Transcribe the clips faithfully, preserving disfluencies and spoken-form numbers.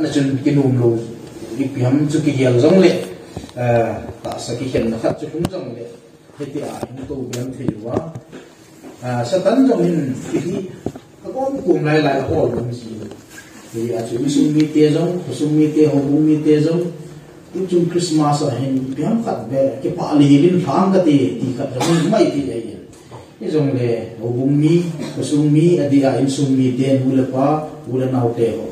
Chun kinom lou, ipi ham chu kigel jongle, eh, tahsa kikhenna khat chu hung jongle, hitia hin tou beng thei uva. Ah, Satan jong hin, hitia, akom kum lai lai ahol lou ji. Hijeh a chu insung mite jong, khosung mite, houbung mite jong, tuchung Christmas a hin, ipi ham khat beh, kipah lheh in lhang kate, ti khat jong, mai ti ahi. Hijongle, houbung mi, khosung mi, adeh a insung mite, nu le pa, u le nao te ho.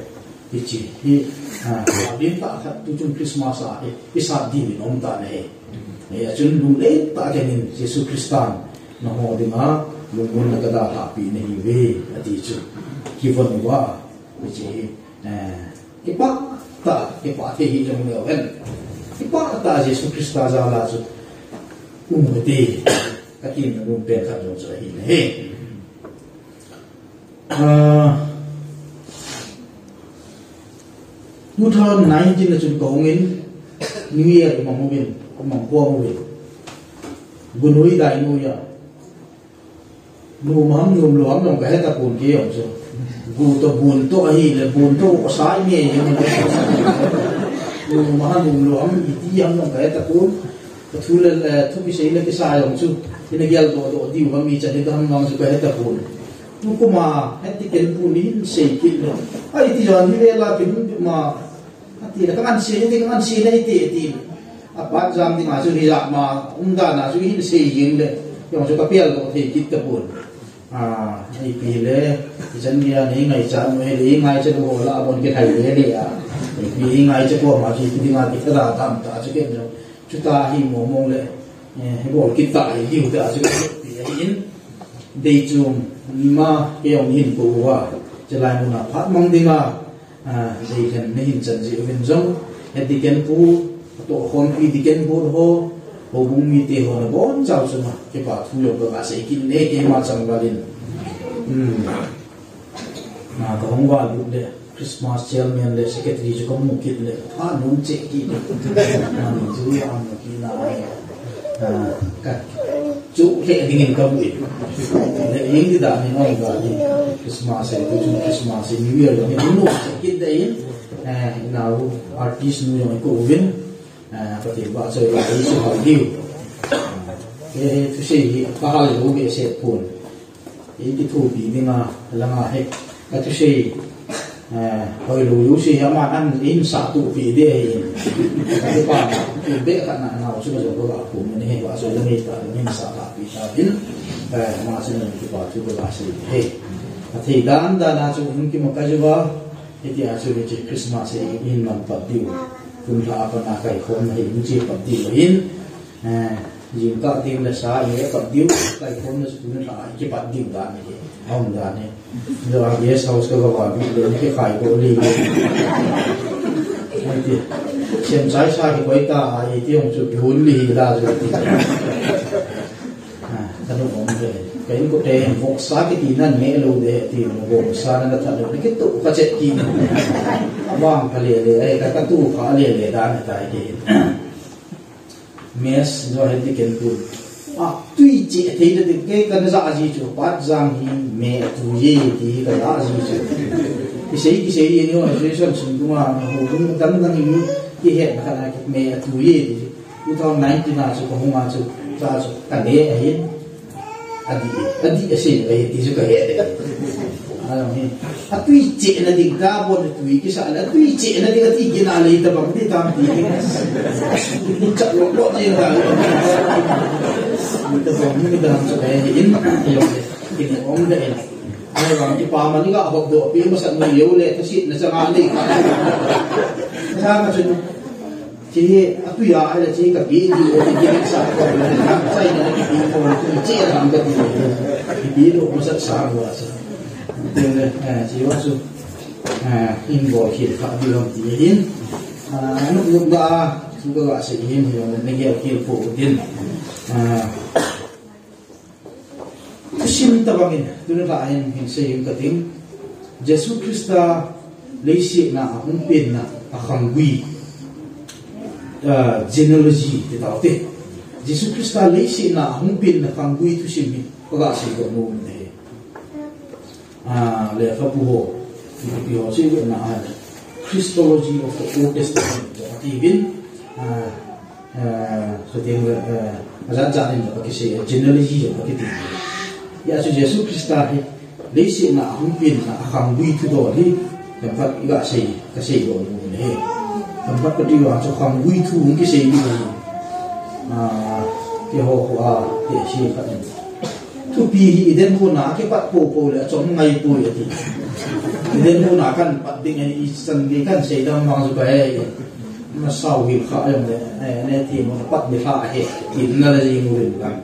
Hiche, hi, ah, abin tah khat tuchung Christmas a, hi, isat ding in um tan ahi. Hijeh chun lunglen tah khat in Jesu Christan, nangho dinga, lungmonna kadalhah pi nahiuve, ati chu. Kivon uva, hiche hi, eh, kipah tah, kipah thei hijongleu hen. Kipah tah Jesu Christa jal a chu, um u hite, katin nom pen khat jong chu ahi nahi. Ah, two thousand nineteen a chun kahung in, New Year mang uvin, mang khom uvin. Gunoi dai noiya. Nom ham, nom lou ham jong kahe tapon kei jong chu. Gu toh bun toh ahile, bun toh osai nge jong. Nom ham, nom lou ham, iti ham jong kahe tapon. Ka thu le, eh, thu kisei le kisa jong chu. Ina gel doh doh diu ham, ichan hidam jong chu kahe tapon. Tukum a, heti ken pu nin sei kit le. Ai, ti jong hi vela kin ma. Ati le, ka ngan sei, ti ka ngan sei le, ti, ti. Apat jam dinga chu reserve ma, um dan a chu hin sei jeng le. Jong chu kapel doh thei kit tapon. Ah, ipi le, ichan dia nei ngaicha nu he le, ngaicha nu ho lah a bon kithai le le a. Ipi ngaicha ko ma chu ipi dinga kithada tam ta chu ken jong. Chuta hi mo mong le, eh, he bol kit ta hi diu ta chu ipi ahi in. Dei chung, nima kei jong hin ko uva. Chelai mun a phat mang dinga, ah, dei khen nei hin chan ji uvin jong. He deacon pu, atoh khompi deacon board ho, houbung mite ho nabonchau chunga, kipa thu jong kaga sei kit e keima changval in. Hmm. Na kahung val lut le, Christmas chairman le secretary chu kamu kit le, pha nom cheh kit le. Na ni chu ya mu kit na ai. Ah, ka chu he ding in kamu in. Le ing di da ni ong da ni. Christmas e, tu chu Christmas e, New Year ni nu kit de in. Eh, nau artist nu jong ko uvin. Eh, Pathen vahchoi la, Jesu hal diu. Eh, thusei hi, kahal lou behseh pon. Ei kithopi dinga, langa he. Ka thusei, eh, hoilou jouse hi aman ahin sahtohpi ding ahi. Ka kipa, tu be ka na nau chu ka jong ka ga pon ni he, vahchoi la nei ta, nei sah ta pi ta hin. Eh, ama chu na kipa thu ka ga sei he. Ka thei dan dan a chu hung kimakai uva. Hitia chu hiche Christmas hi ihin man pat diu. Tun lha a pat a kaikhomna hi ihin che pat diu ahin. Eh, jingkah ding le sa ihin pat diu. Kaikhomna chu tun lha a ikipat diu dan ahi. Aum dan ahi. Jong a guest house ka ga val bit le, kikhai bol le. Hiti. Semchai sa kikoi ta a, hiti jong chu kihon le hi la chu. Ah, ka nu um ve. Ka inkote hin voksa kiti nan neh lou de ti, voksa na ka that lou, na kitoh ka chet ti. Abang ka le le, ai ka, ka tu ka le le dan tai ke. Mess, jo he ti ken tu. Ah, tui che thei le ti ke ka na ja ji chu, pat jang hi me tu ye ti ka ja ji chu. Kisei, kisei ye ni, association sung tu ma, hu tu dang dang ni, ki he na ka na me tu ye ti. Two thousand nineteen a chu kahung a chu, cha chu, ka ne ahin. Adih, adih asei ahi, ti chu kahe de. Alam hi. Atui chehna ding ka bon tui kisa le, atui chehna ding ati kina le, tabang ti tam ti. Ni cha lo lo ni da. Tabang ni da chu kahe in, yo. Kini om de in. Ai, vang kipa mani ka hop doh pi masa nu yo le, kasi na changa le ka. Sa ka chu. Che hi, atui a, ai le che hi ka pi di, o ti ki sa ko, sai na ki pi ko, tu che ram ka ti. Ki pi lo ko sa sa ko sa. Tin le, eh, che wa su. Eh, in bo ki ka di ram ti hin. Ah, nu nu da, su ka ga se hin, yo ne ge ki ko din. Ah, Thusim tabang in, tuni lha hin, hin sei in ka ting. Jesu Christa leiset a ahung penna, akhanggui, ah, genealogy ti tau te. Jesu Christa leiset a ahung penna khanggui thusim hi, ka ga sei doh nom in ahi. Ah, lekhabu ho, ipi ho sei ve na a. Christology of the Old Testament, jong ati uvin, ah, ah, so teng, ah, ajat jat in jong kisei, genealogy jong kiti. Hijeh chun Jesu Christa hi, leiset a ahung pen a khanggui thudol hi, themkhat iga sei, kasei doh nom e. Themkhat kati uva chu khanggui thu hung kisei ni. Ah, keiho ho a, kei sei khat in. Thupi hi Eden hon a kipat poupou le achom ngai poi ati. Eden hon a kapat ding ahi, ichan gei kasei dam vang chu kahe. Masau hil kha jong le, eh, neti mo pat ni kha ahi. Tina le jing uvin lang.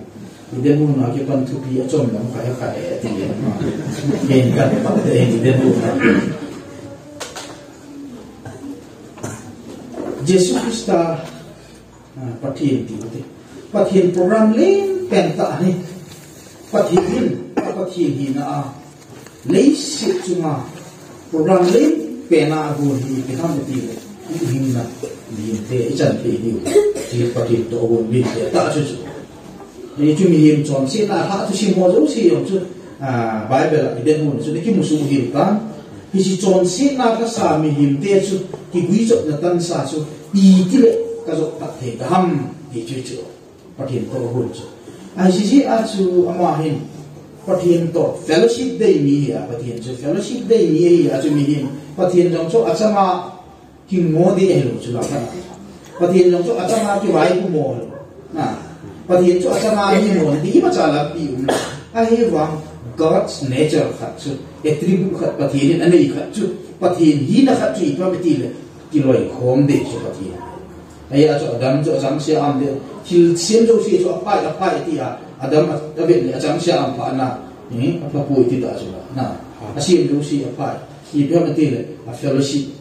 Eden hon a kipan thupi achom lam kahe kahe ati. Ken kapat de Eden hon a. Jesu Christa Ah, Pathen ti ute. Pathen program lem pen tah ahi. Pathen hin, a Pathen hina a. Leiset chunga program lem pen a agon hi ipi ham iti le. Huhhingna, mihemte ichan thei diu. Ti Pathen toh agon mite tah chu chu. Hichu mihem chonsetna a lhah thusim ho jouse jong chu, ah, Bible a Eden hon chu nakimu soh hel tan. Hiche chonsetna lhasa mihemte chu, kiguijopna tansa chu, itile kajop pat thei ta ham, ti chu chu. Pathen toh agon chu. Hiche jeh a chu ama hin, Pathen toh fellowship dei mi ahi a, Pathen chu fellowship dei mi ahi a chu mihem. Pathen jong chu achanga kingo ding ahilou chu la khat. Pathen jong chu achanga kivaipomo lou. Na. Pathen chu achanga kingo ding imacha lampi umlou. Ahivang God's nature khat chu, attribute khat Pathen in anei khat chu, Pathen hina khat chu ipi ham itile, kiloikhom ding chu Pathen. Ahia chu Adam chu achangseh a um ding, thilsem jouse chu aphai, aphai tia, Adam a, avet le achangseh a um phat na, eh, aphapoi ti ta chu la. Na. Asem jouse aphai. Ipi ham itile, a fellowship.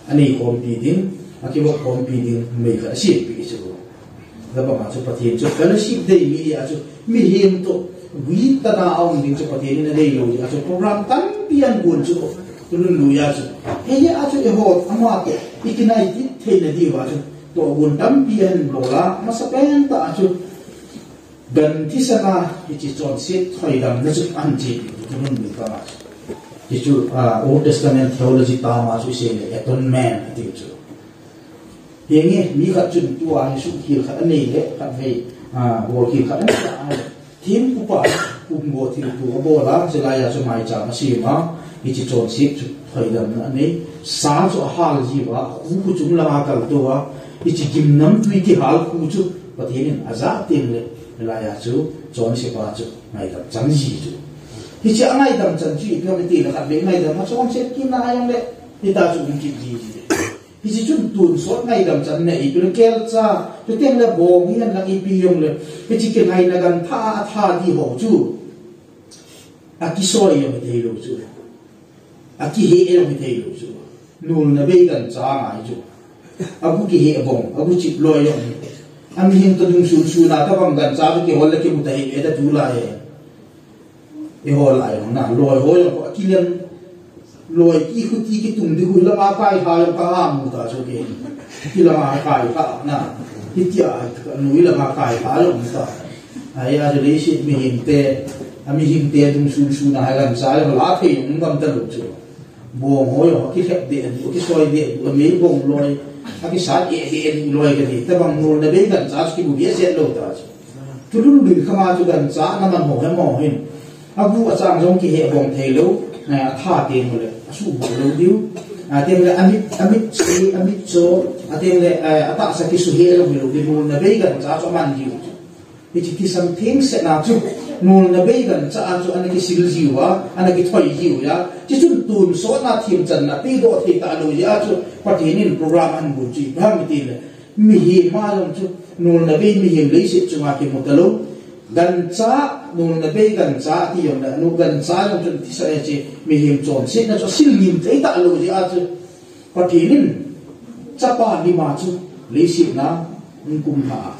Anei khompi ding, akivop khompi ding, numei khat asempeh chu. Hibanga chu Pathen chu fellowship dei mi ahi a chu, mihem toh guitana a um ding chu Pathen in adeilou ahi a chu, program tampi ahin gon chu, tulun lui a chu. Hijeh a chu eiho, ama toh, ikinai kit theina diuva chu, tohgon tampi ahin bol a, amasapen tah a chu, Gan thisan a hiche chonset thoidamna chu ahin chepi, tulun lui kama chu. Hichu, ah, Old Testament theology term a chu isei le atonement atiu chu. Henge, mi khat chun tua hi suhkhel khat anei le, khatvei, ah, bolkhel khat anei le, thempupa, pumgo thilto abol a, chulai a chu maicham asem a, hiche chonset chu thoidamna anei, sa chu ahal jiu a, khu khu chung langa kaltou a, hiche gimnamtui kihal khu chu, Pathen in ajah teng le, Hilai a chu, chonsepa chu, ngaidam chan ji chu. Hiche a ngaidam chan chu, ipi ham itile khatvei ngaidam a chonset kit na jong le, hita chu um kit ji ji. Hiche chun tonsot ngaidam channa ipi le kelcha, chuteng le bong hihen lang ipi jong le, hiche kingaina gan tha a tha di ho chu. Akisoi jong hithei lou chu. Akihei jong hithei lou chu. Nulna bei gancha angai chu. Agu kihei bong, agu chip loi jong hi. Amihem toh dungsun sun a tabang gancha chu kihol le kimu tahih ve ta tulai. Eiho lai jong na, loi ho jong akilem. Loi kikhuti kitum di hui lama kai ha jong kamu ta chu ke. Kilama kai ha na. Hitia, nui lama kai ha jong ta. Ahia chu leiset mihemte, amihemte dungsun sun a hi gancha jong la thei jong um gam talou chu. Bong ho jong akilhep deh diu, akisoi deh diu, amei bong loi, akisat eh deh diu loi kati. Tabang nulna bei gancha chu kimu behseh lou ta chu. Tulun lui khama chu gancha na man ho hi mo hin. Agu achang jong kihei bong thei lou, eh, atha teng le, asuh bol lou diu. Ah, teng le amit, amit che, amit cho, ah, teng le, eh, atahsa kisuhei lou diu, nulna bei gancha chu aman diu. Hiche thisan thengsetna chu, nulna bei gancha a chu ana kisil jiu a, ana kithoi jiu a. Hichun tonsotna themchanna pehdoh thei talou jeh a chu, Pathen in program ahin bol chu, ipi ham itile, mihem a jong chu, nulna bei mihem leiset chunga kimu talou. Gancha, nulna bei gancha ati jong le, nu gancha jong chu thisan a che, mihem chonsetna chu asil ngim thei talou jeh a chu, Pathen in, chapa lim a chu, leiset a, hung kumlha a.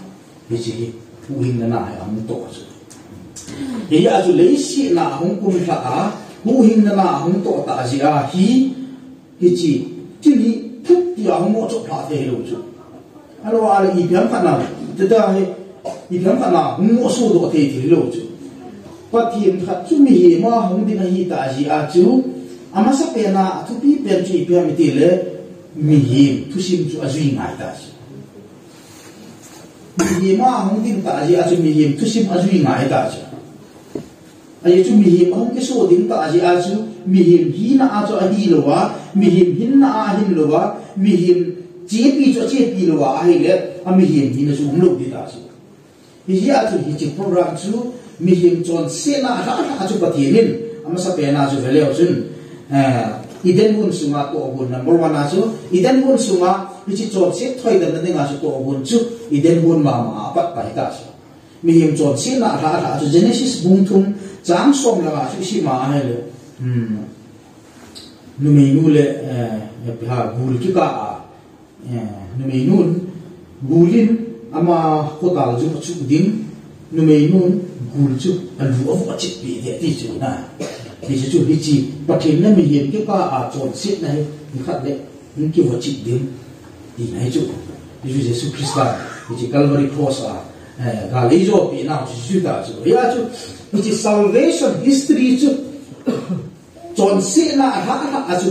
Hiche hi, huhhingna na hi ahung toh chu. Hijeh a chu leiset a hung kumlha a, huhhingna na hung toh tah jeh a hi, hiche, thil hi, phut tia hung mo chop lha thei lou chu. Ahilou le ipi ham khat na, tita hi, ipi ham khat na, hung mo sodoh thei thei lou chu. Pathen khat chu mihem a hung ding ahi tah jeh a chu, amasapen a, athupi pen chu ipi ham itile, Mihem thusim chu ajui ngai ta chu. Mihem a hung ding ta jeh a chu mihem thusim ajui ngai ta chu. Ajeh chu mihem ahung kiso ding ta jeh a chu mihem hina a chu ahi lou a, mihem hinna a ahin lou a, mihem chepi chu achepi lou a, ahile a mihem hina chu um lou ding ta chu. Hijeh a chu hiche program chu mihem chonsetna a lha lha chu Pathen in amasa pen a chu veleu chun, eh, Eden hun sunga tohgon number one a chu, Eden hun sunga hiche chonset thoidamna dinga chu tohgon chu Eden hun mama a pat pai ta chu. Mihem chonsetna a lha lha chu Genesis bung thum chang som le nga chu isima ahile, hmm, numeinu le, eh, ha, gul kikah a, eh, numeinun gul in ama khotal jum achuh ding, numeinun gul chu alu avoh chep peh ding ati chu na. Hiche chu hiche Pathen le mihem kikah a chonsetna hi nikhat le hung kivoh chep ding tina ahi chu. Hichu Jesu Christa hiche Calvary Cross a, eh, gal eijo peh nau chu chu ta chu. Hia chu hiche salvation history chu chonsetna a lha lha a chu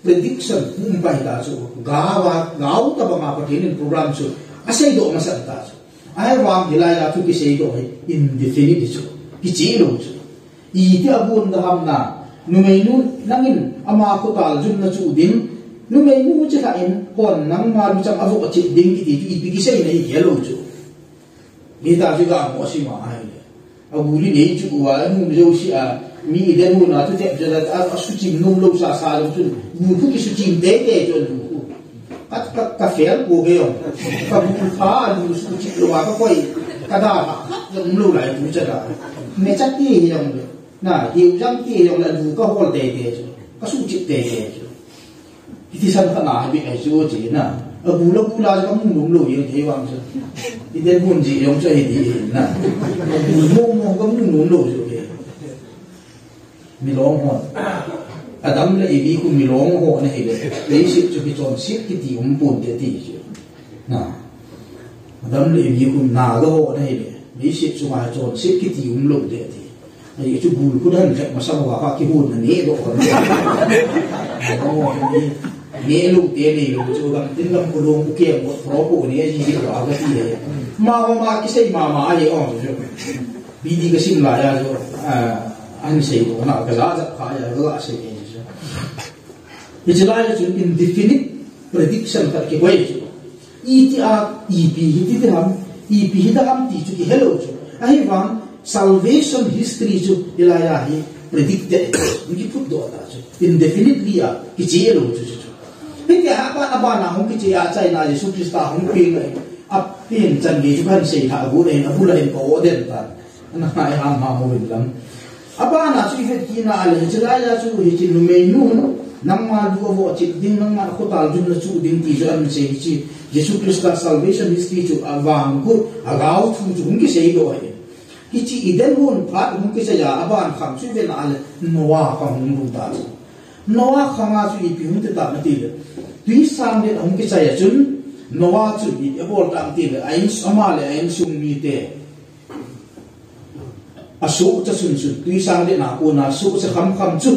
prediction hung pai ta chu. Gao a, gao tabanga Pathen in program chu aseidoh masat ta chu. Ahivang hilai a chu kiseidoh hi indefinite chu. Kicheh lou chu. Iti a gon da ham na, numeinu nangin ama khotal jum nachuh ding, numeinu chilhah in hon nangma luchang avoh chep ding kiti chu ipi kiseina hi hilou chu. Hita chu ga mo si ma ahile. Agul in eichuh uva, anu jouse a, mi Eden hun a chu tep jela, a, asuchim nom lou sasa jong chun, gul khu kisuchim teitei chu alu khu. Ka, ka, ka fail po kei jong. Ka gul kha alu suchim lou a, ka koi, ka da kha, kha jong um lou lai tu cha da. Mecha ti hi jong le. Na, hiu jang ti hi jong le alu ka hol teitei chu. Ka suchim teitei chu. Hiti san khat na hi bit ahi chu che na. Agul, agul a chu kamu nom lou jeng thei vang chu. Eden hun jeh jong chu ahi ti na. Agul mo mo kamu nom lou chu ke. Milong hon. Adam le Evi khu milong ho ana hile. Leiset chu kichonset kiti um ponte ti chu. Na. Adam le Evi khu naga ho ana hile. Leiset chunga chonset kiti um lou ding ati. Ajeh chu gul khu dan lhep masang uva kha kihon na neh doh hon. Oh, ni, neh lou te nei lou chu gam tin gam khu long khu kem ko pro ko ni aji di wa ga ti le. Ama ho ma kisei mama ahi ong chu. Bidi kasim lai a chu, ah, ahin seidoh na kaja ja kha a, kaja sei e chu. Hiche lai a chun indefinite prediction khat kikoi chu. Iti a, ipi hiti ti ham, ipi hita ham ti chu kihelou chu. Ahivang salvation history chu hilai a hi predicted, kiphutdoh ta chu. Indefinitely a kicheh lou chu chu chu. Hiti a, aban, aban a hung kicheh a, achaina Jesu Christa hung peng a, apen chan gei chu kahin seilha got in, abul a hin ka-o den tan. Ana ngai ham ham uvin lang. Abana chu i vet kit na le, hiche lai a chu hiche numeinun, nangma lu avoh chep ding, nangma khotal jum nachuh ding ti chu ahin sei hiche, Jesu Christa salvation history chu avang khu, agao thu chu hung kiseidoh ahi. Hiche Eden hun phat hung kisei a, aban khang chu i vet na le, Noah khang hung lhung ta chu. Noah khang a chu ipi hung ti tam ati le. Twisang le hung kisei a chun, Noah chu ipi abol tam ati le, a in, ama le a insung mite. Asohcha chun chun, twisang le na kona sohcha khamkham chu.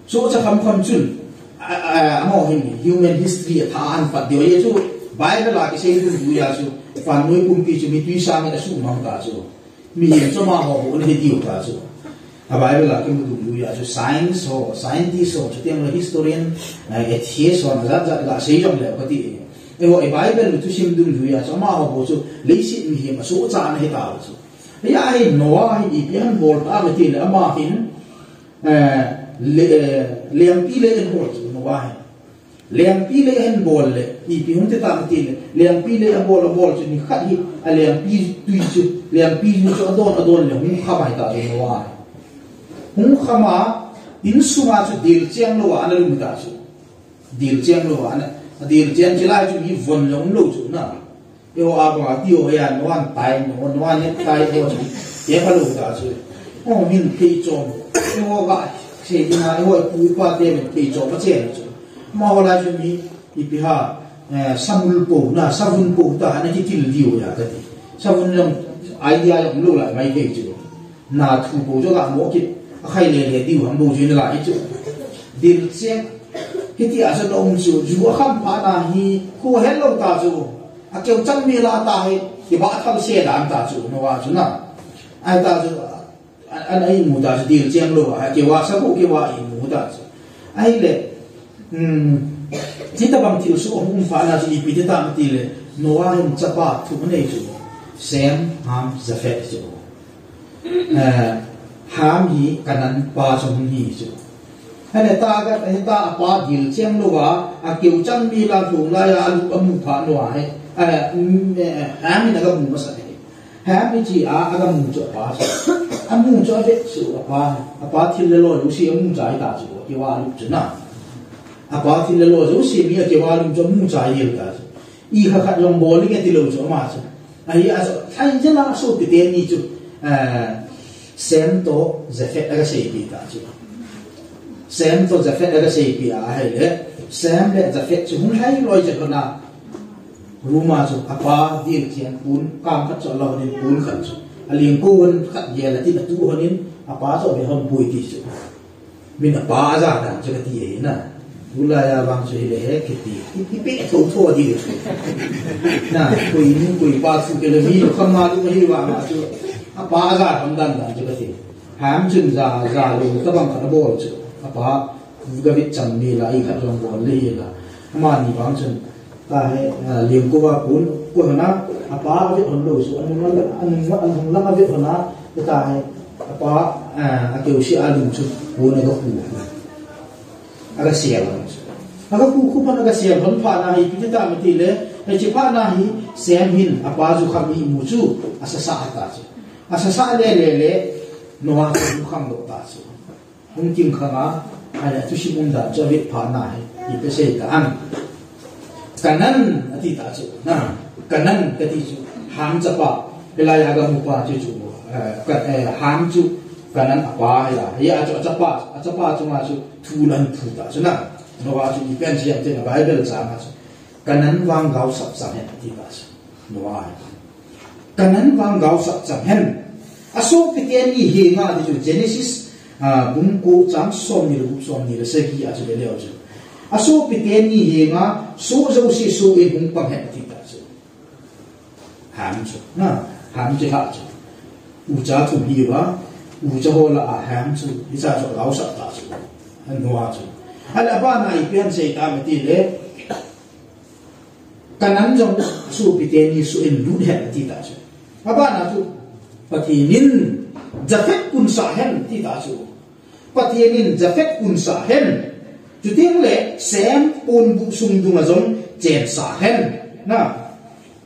Sohcha khamkham chun, a, a, amaho hin human history atha ahin pat diu ahi chu, Bible a kisei dungjui a chu, vannoi pumpi chu mi twisang in asuhmang ta chu. Mihem chu amaho bou ana hi diu ta chu. A Bible a kimu dungjui a chu, science ho, scientist ho, chuteng le historian, eh, atheist ho, ajat jat gasei jong leu kati. Eiho, i Bible thusim dungjui a chu, amaho bou chu, leiset mihem asohcha ana hi ta chu. Hia hi Noah hin ipi ahin bol tam ati le, ama hin, eh, le, eh, lengpi lei ahin bol chu Noah hin. Lengpi lei ahin bol le, ipi hung ti tam ati le, lengpi lei abol, abol chu nikhat hi, a lengpi tui chu, lengpi tui chu adon, adon le hung kham ahi ta chu Noah hin. Hung kham a, insunga chu dilcheng lou a ana lhung ta chu. Dilcheng lou a ana, dilcheng chilai chu mi von jong um lou chu na. Eiho a banga ti ho hia, Noah tai, Noah, Noah ne tai ho chu. Te pha lou ta chu. O, min thei chom. Eiho ga, sei ding a, eiho pu pa te min thei chom, ma chen chu. Amaho lai chu mi, ipi ham, eh, samul po, na, savun po ta, ana kitil diu ahi kati. Savun jong, idea jong lou lai mai thei chu. Na thu bou chu ga mo kit, akhai le le diu ham bou chu nalai chu. Dilcheng, Hiti a chu na um chu, ju a kham phat na hi, khu het lou ta chu, a keu chang mi la ta hi, kibah thal se dan ta chu, Noah chu na. Ai ta chu, an, an a imu ta chu, dil chiang lou a, keu a sa bu keu a imu ta chu. Ahile, um, chuti tabang thil soh hung um phat na chu, ipi ti tam ti le, Noah hin chapa thum anei chu, Shem, Ham, Japheth chu. Eh, Ham hi Canaan pa chu hung hi chu. Ahile ta ga, hita a pa dil chiang lou a, a keu chang mi la thum lai a, a lu a mu phat Noah hi. Eh, mm, eh, Ham hin a ga mu masa hi. Ham hi chi a, a ga mu chu a pa chu. A mu chu a vet chu a pa. A pa thil le lo jouse a mu chai ta chu, a keu a lu chu na. A pa thil le lo jouse mi a keu a lu chu a mu chai yel ta chu. I kha khat jong bol inge ti lou chu ama chu. Ahi a chu, thai jela a sopi teni chu, eh, Shem to Japheth a ga seipi ta chu. Shem to Japheth a ga seipi a, ahile, Shem le Japheth chu hung lhai loi jep hon a, room a chu, a pa dil chiang pon, kam khat chu a la hon in pon khat chu. A ling ko hon khat gel a tin a tu hon in, a pa chu a ve hon pui ti chu. Min a pa a ja dan chu ka ti e na. Tulai a vang chu hile he kiti. Hi, hi pe tho tho di. Na, koi ni koi pa chu ke le mi lo kham ma lu hi vang a chu. A pa a ja kham dan dan chu ka ti. Ham chun ja, ja lo tabang khat a bol chu. A pa ga vit chang ni la i khat jong bol le hi la. Ama ni vang chun Ta he, ah, ling ko a pon, ko hon a, a pa a vet hon lou chu, a nung a, a nung a, a nung lang a vet hon a, ta he, a pa, ah, a keu si a lung chu, pon a ga khu. A ga sel hon chu. A ga khu khu pan a ga sel hon phat na hi, ipi ti tam ti le, hichi phat na hi, Shem hin, a pa ju kham imu chu, a sa sa ta chu. A sa sa le le le, Noah chu ju kham lou ta chu. Hung king khang a, ahile thusim um dan chu a vet phat na hi, ipi sei ta am. Canaan, a ti ta chu, na, Canaan, ka ti chu, Ham chapa, hilai a ga mu pa chu chu, eh, ka, eh, Ham chu, Canaan a pa hi la, hi a chu, a chapa, a chapa chu ma chu, thu lan phu ta chu na, Noah chu, ipi asei am ti na, Bible chang a chu, Canaan vang gaosap chang hen, a ti ta chu, Noah hi. Canaan vang gaosap chang hen. A sopi teni henga ti chu Genesis, ah, bung ko chang som ni le gup som ni le sagi a chu ve leu chu. A sopi teni henga soh jouse soh in hung pang hen ti ta chu. Ham chu. Na, Ham chu ha chu. Ucha thum hi va. Ucha ho la a Ham chu. Hicha chu gaosap ta chu. Noah chu. Ahile a bana ipi asei tam ti le. Canaan jong sopi teni soh in lut hen ti ta chu. A bana chu Pathen in Japheth pun sah hen ti ta chu. Pathen in Japheth pun sah hen. Chuteng le Shem ponbuh sung dunga jong chen sah hen. Na.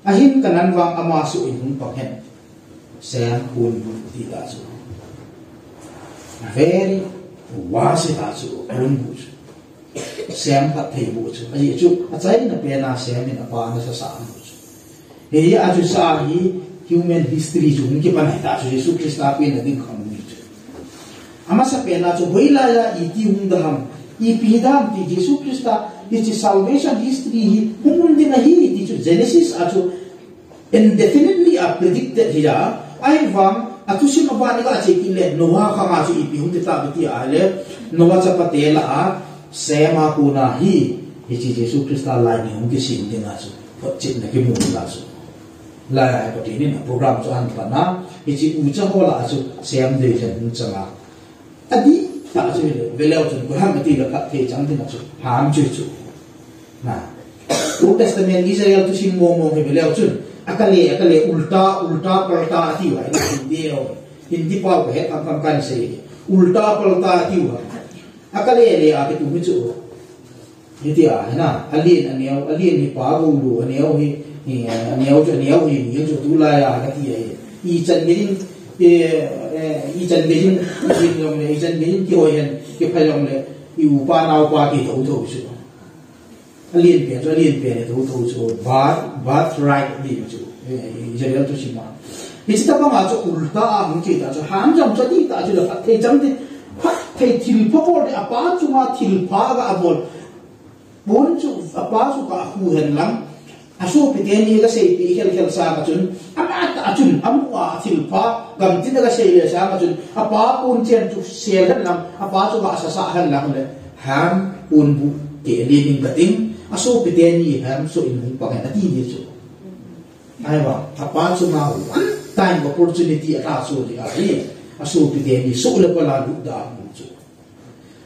Ahin Canaan vang ama soh in hung pang hen. Shem ponbuh ti ta chu. Very wise ta chu ponbuh chu. Shem phatthei buh chu. Ajeh chu, achaina pena Shem in apa ana sasa buh chu. Hiya chu sa hi human history chu hung kipan ahi ta chu Jesu Christa pen a ding khang ni chu. Amasa pena chu hoilai a iti hung da ham, ipi dam ti Jesu Christa hichi salvation history hi hung um ding ahi ti chu Genesis a chu indefinitely a predicted hi a, ahivang, a thusim a ban i ga che kit le, Noah khang a chu ipi hung ti ta ti a le, Noah chapa te lah a, Shem a kona hi, hichi Jesu Christa lai ni hung kisem ding a chu, photchetna kimu ta chu. Lai a Pathen in a program chu ahin pan a, hichi ucha ho lah a chu, Shem dei chen hung chang a. Adih tah chu hileh, ve leu chun, koi ham ati le phatthei chang ding a chu, Ham chu chu. Na. Old Testament Israel thusim mong mong hi ve leu chun, akale, akale, ulta, ulta, palta ati uva, Hindi ho. Hindi pao kahet tham tham kahin sei. Ulta, palta ati uva. Akale le a kitu hi chu. Hitia, hina, alen aneo, alen hi pa gou lu, aneo hi, hi, aneo chu, aneo hi, ni chu tulai a kati ahi. Ichan gei in, eh, eh, ichan gei in, ichan gei in, ichan gei in, kihoi hen, kiphai jong le, i upa naopa kithou thou chu. Alen pen chu, alen pen thou thou chu, birth, birthright ni chu, eh, Israel thusim a. Hichi tabang a chu ulta a hung chi ta chu, Ham jong chu adih tah chu le phatthei chang ti, phatthei thilpha bol le, apa chunga thilpha ga bol. Pon chu, apa chu ka khu hen lang. Asopi teni ga seipi khel khel sang a chun. Ama tah chun, amu a thilpha, gamtin ga sei le sang a chun. Apa pon chen chu sel hen lang. Apa chu ga sasa hen lang le. Ham ponbuh Kei a lim in ka ting, a sopi teni ham so in hung pang hen ati ni chu. Ai ba, a pa chu ma one time opportunity a ta so di a hi, a sopi teni so le pa la lu da mu chu.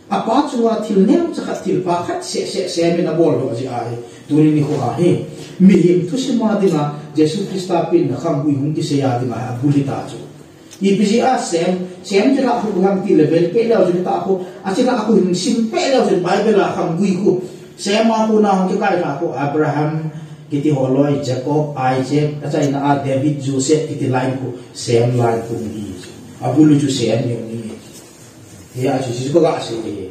A pa chu a thil neo cha khat thil pha khat se se se min a bol lo ji a hi, tu ni ni ko a hi. Mihem thusim a dinga, Jesu Christa pen na kham bui hung ki se a dinga, a buli ta chu. Ipi jeh a Sem, Sem chilhah khu hung ti le vel pe leu jin ta khu, a chilhah khu hung sim pe leu jin Bible a kham gui khu. Sem a khu na hung kikai lha khu Abraham, kiti ho loi, Jacob, Isaac, a chaina a David, Joseph, kiti line khu, Sem line khu hi. A bul chu Sem ni ni. Hia chu Jesu ka ga se ni.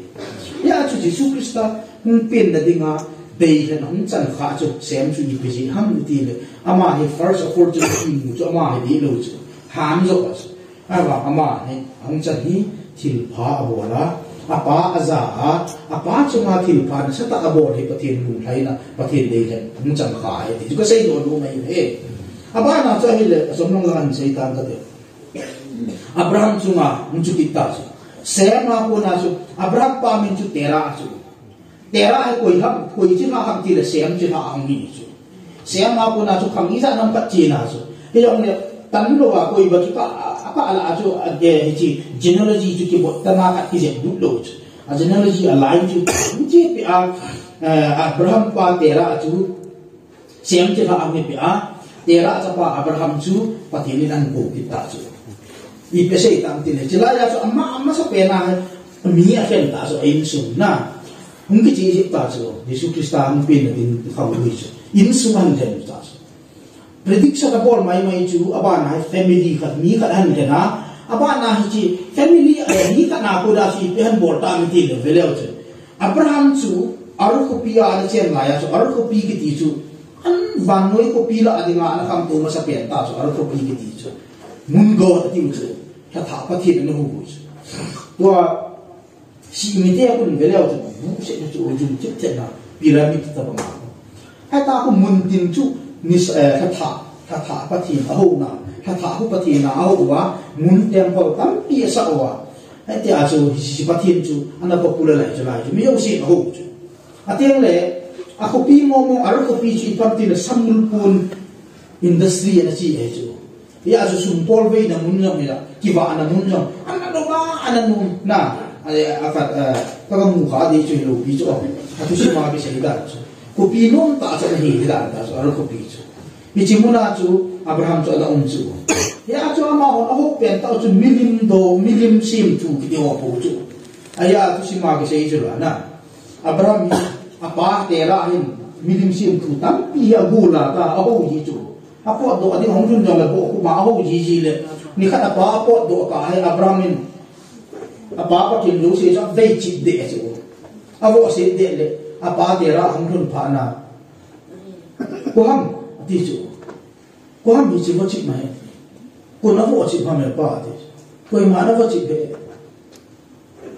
Hia chu Jesu Christa hung pen na dinga, bei hen hung chan kha chu Sem chu ipi jeh ham ti le. Ama hi first opportunity mu chu ama hi di lo chu. Ham jo chu. Ahivang ama hi, ahung chan hi thil pha a bol a, a pa a ja a, a pa chunga thil pha nasatah a bol hi Pathen lunglhaina, Pathen deihen, ahung chan kha ahi ti chu ka seidoh nom ahi. A bana chu ahile, a chom lang lang sei tan ka ti. Abraham chunga hung chu kit ta chu. Sem a kona chu, Abraham pa min chu Terah chu. Terah hi koi ham, koi chilhah ham ti le Sem chilhah ham hi chu. Sem a kona chu khang ijat nam khat chena chu. Hijongle tan lou a koi ba chu ka, a, a ka la chu, a, ge, hichi genealogy chu kibot tana khat kijep lut lou chu. A genealogy a line chu, hichi pe a, eh, Abraham pa Terah chu, Sem chilhah ham hi pe a, Terah chapa Abraham chu Pathen in ahin kou kit ta chu. Ipi sei tam ti le, chilai a chu ama, amasapen a hi, mi akhen ta chu, a insung na. Hung kichi jep ta chu, Jesu Christa hung pen na din kham lui chu. Insung ahin khen ta chu. Prediction a bol mai mai chu, abana hi family khat, mi khat ahin khen a. Abana hichi, family, eh, mi khat na ko da chu ipi ahin bol tam ti le, ve leu chu. Abraham chu, Ur khopi a ana chen lai a chu, Ur khopi kiti chu, an vannoi khopi lah a dinga ana khamtou masapen ta chu, Ur khopi kiti chu. Mun got ati u chu, lhathah Pathen ana hou u chu. Tua, sihmite a kon ve leu chu, bu se chu, jum chip thena, pyramid ta bang a. Heta khu mun tin chu, ni sa, eh, lhathah, lhathah Pathen a houna, lhathah khu Pathen a hou uva, mun temple tampi asa uva. Heti a chu, hi, hi Pathen chu, ana popular lai chu lai chu, mi jousen a hou chu. Ateng le, a khopi momo, Ur khopi chu ipi ham ti le samul pon industry ana chi ahi chu. Hia chu sum tolveina mun jong hila, kivahna mun jong. Ana nom a, ana nom na. A, a khat, a, ka ga mu kha di chu hilou pi chu. A thusim a kisei dan chu. Khopi nom tah chu ana hi dan ta chu, Ur khopi chu. Hichi muna chu Abraham chu ana um chu. Hia chu amahon ahou pen tah chu milim do, milim semthu kiti ho po chu. Ahia thusim a kisei chu la na. Abraham hi, apa Terah hin, milim semthu tampi hi agol a ta, ahou ji chu. Apotdoh ding hung lhun jongle bohkhup a ahou ji ji le. Nikhat apa apotdoh kah a hi Abraham in, apa Pathen jouse chu avei chip deh chu. Avohset deh le, apa Terah hung lhun phat na. Ko ham, ati chu. Ko ham hichi vohchip ma he. Koi na vohchip ham he pa ati. Koima na vohchip he.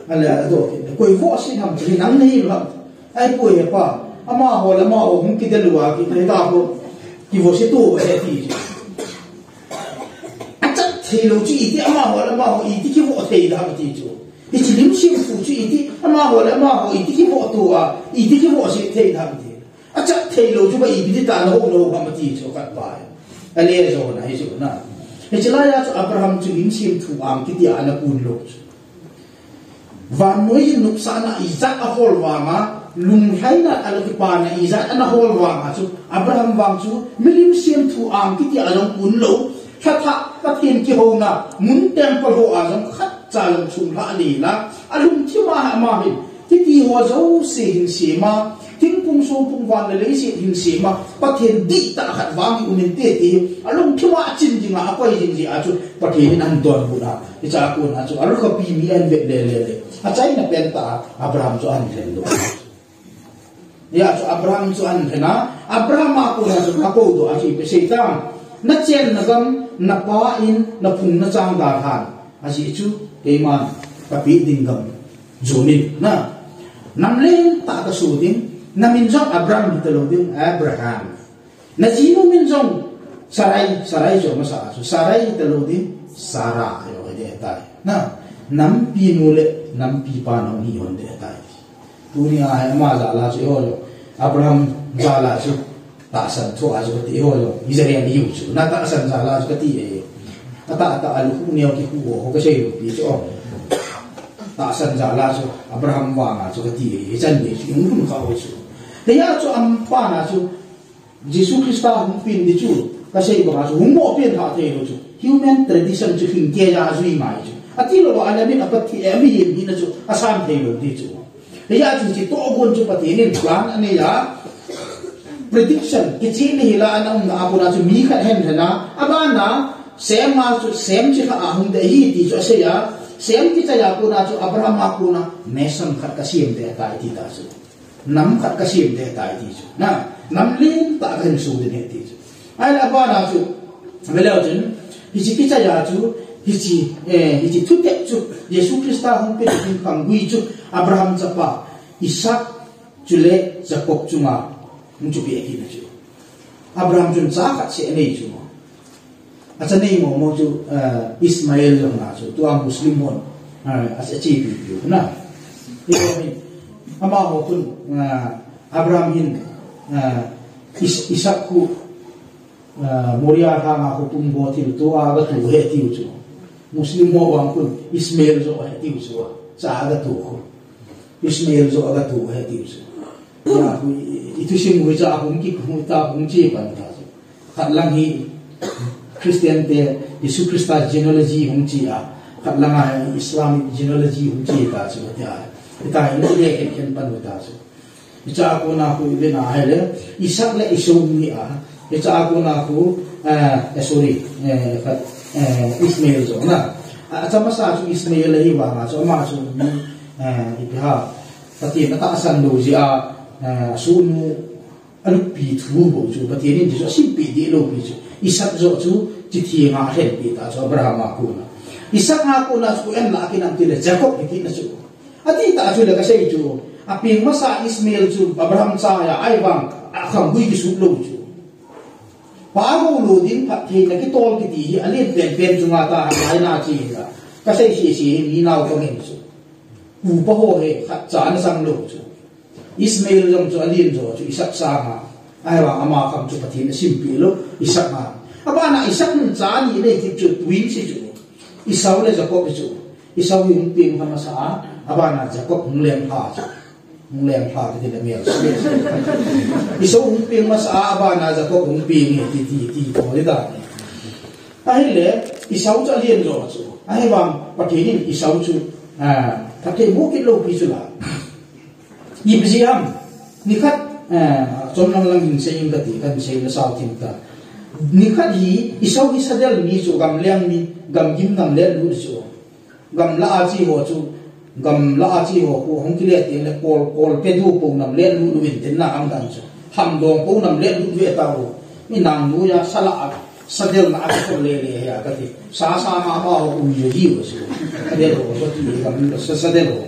Ale adoh kit. Koi vohset ham ti nang nahi ham. Ahipoi he pa. Amaho le amaho hung kidel uva kit le ta ho. Kivohset to he ti. Achat thei lou chu iti amaho le amaho iti kivoh thei dam ti chu. Hichi lim semthu chu iti amaho le amaho iti kivoh to a. Iti kivohset thei dam ti. Achat thei lou chu ba ipi ti ta na hou lou ham ati chu khat pa. Ale jo na hi chu na. Hichi lai a chu Abraham chu lim semthu ang kiti a ana kun lou chu. Vannoi nopsahna ijat ahol vanga, lunglhaina a kipana ijat ana hol vanga chu, Abraham vang chu milim semthu ang kiti a jong kun lou, lhathah Pathen kihouna, mun temple ho a jong khat cha jong chunglhah le la, alungthim a ama hin, hiti ho jouse hin sema, thingphung sompung van le leiset hin sema, Pathen dihtah khat vang hi um inte ti hi, alungthim a achin jing a, akoi jing jeh a chu, Pathen in ahin donbut a, hiche a kona chu, Ur khopi mi ahin vet le le le. Achaina pen tah a, Abraham chu ahin lhen doh. Hia chu Abraham chu ahin lhen a, Abraham a kona chu akou doh a chu ipi sei tam. Na chenna gam, na pa in, na phung na chang dalhan. Ajeh chu, keiman, ka pe ding gam. Jon in, na. Nam lentah ka so ding, na min jong Abram hita lou ding, Abraham. Na jinu min jong Sarai, Sarai jong masa a chu, Sarai hita lou ding, Sarah, ajo, ahi ding ahitai. Na, nampi nu le, nampi pa nahung hi hon ding ahitai. Tunia hi ama jal a chu eiho jong, Abraham jal a chu tahsan thu a chu kati eiho jong, Israel ihiu chu. Na tahsan jal a chu kati e. Atah atah a lukhuh neo kikhuh ho kasei lou pi chu. Tahsan jal a chu Abraham vang a chu kati e. Hichan gei chu ihung lhun kha u chu. Hia chu aban a chu Jesu Christa hung pen ding chu, kasei banga chu hung mo pen lha thei lou chu. Human tradition chu lhingkei a jui mai chu. Atilou a alamin a Pathen, eh, mihem hina chu asan thei lou ding chu. Hia chu hiche tohgon chu Pathen in plan anei a. Prediction, kichih ni hila ana umna a kona chu mi khat hen hen a. Aban a, Shem a chu, Shem chi kha a hung ding ahi ti chu asei a. Shem kichai a kona chu Abraham a kona nation khat kasem ding ahitai ti ta chu. Nam khat kasem ding ahitai ti chu. Na, nam lentah kahin so ding ahi ti chu. Ahile aban a chu, veleu chun, hiche kichai a chu, hiche, eh, hiche thutep chu, Jesu Christa hung pen ding khanggui chu, Abraham chapa, Isaac, chule Jacob chunga, hung chu pe ahi na chu. Abraham chun cha khat seh anei chu. Acha nei momo chu, eh, Ishmael jong na chu, tua Muslim hon, eh, a, achepi piu na. Eiho hin, amaho khun, eh, Abraham hin, eh, Is-, Isaac khu, eh, Moria lhanga khu pumbo thil tua aga tu ahi tiu chu. Muslim ho vang khun Ishmael jo ahi tiu chu, cha aga tu khu. Ishmael jo aga tu ahi tiu chu. Ya, i, i thusim u hicha hung ki, hung ta, hung che pan ta chu. Khat lang hi Christian te Jesu Christa genealogy hung che a, khat lang a Islamic genealogy hung che ta chu tia. Ita hi le khen khen pan ta chu. Hicha kona khu i ve na ahile, Isaac le Esau hung hi a. Hicha kona khu, eh, eh, sorry, eh, khat, eh, Ishmael jo na. A, acha masa chu Ishmael ahi vang a chu, ama chu mi, eh, ipi ham, Pathen atahsan lou jeh a, eh, sunu alupi thu bou chu, Pathen in chu asimpi deh lou pi chu. Isaac jo chu, chitheng a alhenpi ta chu, Abraham a kona. Isaac a kona chu, en la kinam tile, Jacob hi kiti na chu. Ati ta chu le kasei chu, apeng masa Ishmael chu, Abraham cha ahi a, ahivang, akhanggui kisut lou chu. Pa hou lou ding phattheina kitol kiti hi, alen pen pen chunga ta, hai na chi la. Kasei sese hi, mi nao ka ngen chu. Upa ho hi, khat cha ana sang lou chu. Ishmael jong chu alen jo chu Isaac sanga. Ahivang ama khang chu Pathen asimpi lou, Isaac a. Aban a Isaac in cha ni nei kit chu twins chu. Esau le Jacob chu. Esau hi hung peng kha masa a, aban a Jacob hung leng pha chu. Hung leng pha kiti le mel. Esau hung peng masa a, aban a Jacob hung peng e ti, ti, ti, ti, ti, ti. Ahile, Esau chu alen jo chu. Ahivang Pathen in Esau chu, ah, phatthei mu kit lou pi chu la. Ipi jeh ham, nikhat, eh, chom lang lang hin sei ing kati, kahin sei le sao thim ta. Nikhat hi, Esau hi sadel mi chu gamleng mi, gamgim nam let lut chu. Gamla a che ho chu, gamla a che ho khu, hung kile teng le kol, kol pe du po nam let lut lut in tin na ang dan chu. Hamdong po nam let lut ve ta u. Mi nang nu ya sala a, sadel na a kol le le ya kati. Sa sa ma ma ho u ye ji u chu. Sadel ho, so ti gam, sa, sadel ho.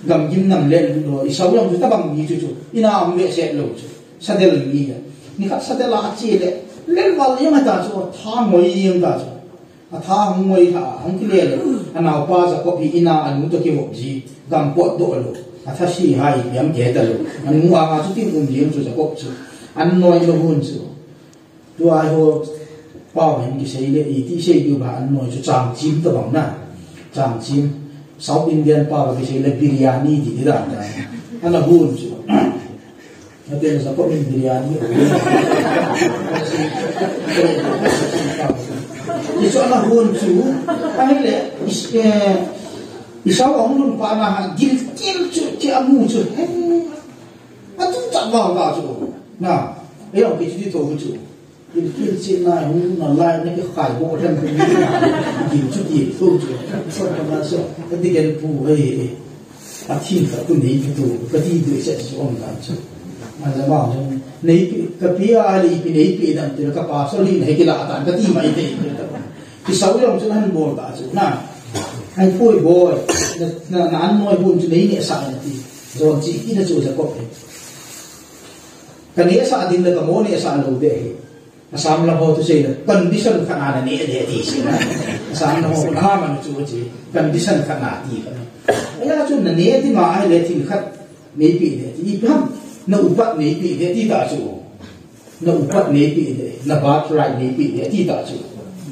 Gamgim nam let lut lou, Esau jong chu tabang mi chu chu, ina um ve se lou chu, sadel mi a. Nikhat sadel a che le, lel val jeng ta chu, tha ngoi jeng ta chu. Atha hung ngoi tha, hung kile le, anaopa Jacob hi ina anu toh kivop ji, gam potdoh lou. Atha si hai, ipi ham khe ta lou. Anu anga chu tin um jeng chu Jacob chu. An noi lou hun chu. Tua hi ho pao hin kisei le, iti sei diu ba an noi chu changchim tabang na. Changchim. South Indian pao kisei le biryani ti ti dan ta. Ana hun chu. Ate na Jacob in biryani. Ti chu ana hun chu. Ahile, is, eh, Esau ahung lhun pa na ha, gilkel chu, chu amu chu. He. Atu chak vang ta chu. Na, eh, ang kichu ti tho chu. Gilkel chu na, hung na lai na kikhai bo dan pu. Gil chu ti tho chu. So, na so, ka ti ken pu, eh, eh. Athin ka tu nei ka tu, ka ti tu se chu om ta chu. Ala ma chu, nei pi, ka pi a le pi nei pi dan ti ka pa so li nei kila ta, ka ti mai te. Esau jong chu ahin bol ta chu. Na. Ai poi boi. Na, na, na an noi hun chu nei neh sa na ti. Jon chi kit na chu Jacob hi. Ka neh sa ding le ka mo neh sa lou ding ahi. Assam lam ho tu sei le condition khat na na neh ding ti sei na. Assam lam ho na man chu chi condition khat na ti khat. Aya chu na neh ding ma ahile thil khat. Neipe de, ti ipiham, na upat neipe de, ti ta chu. Na upat neipe de, na birthright neipe de, ti ta chu.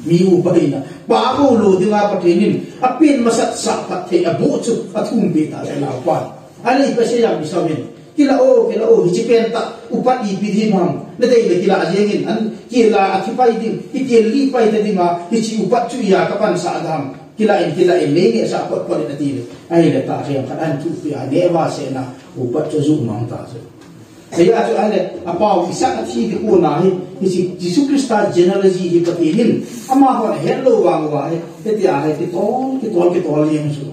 Mi upa hina, pa ko lo dinga Pathen in, apen masat sa phatthei, abu chu, athum pe ta chu na upa. Ale pa se yang mi sa min. Kila o, kila o, hichi pen ta, upat ipi di mam. Na dei le kila jeng in, an, kila a ki pai ding, ki kila li pai ta dinga, hichi upat chu ya ka pan sa dam. Kila in, kila in, nei nge sa pot pot in ati le. Ahile ta, riang khat an thu pi a, ne va se na, upat chu ju mang ta chu. Ahia chu ahile, apau Isak athi di ko na hi, hi si, Jesu Christa genealogy hi Pathen in, ama hon het lo vang uva hi, hiti a hi, kitol, kitol, kitol jeng chu.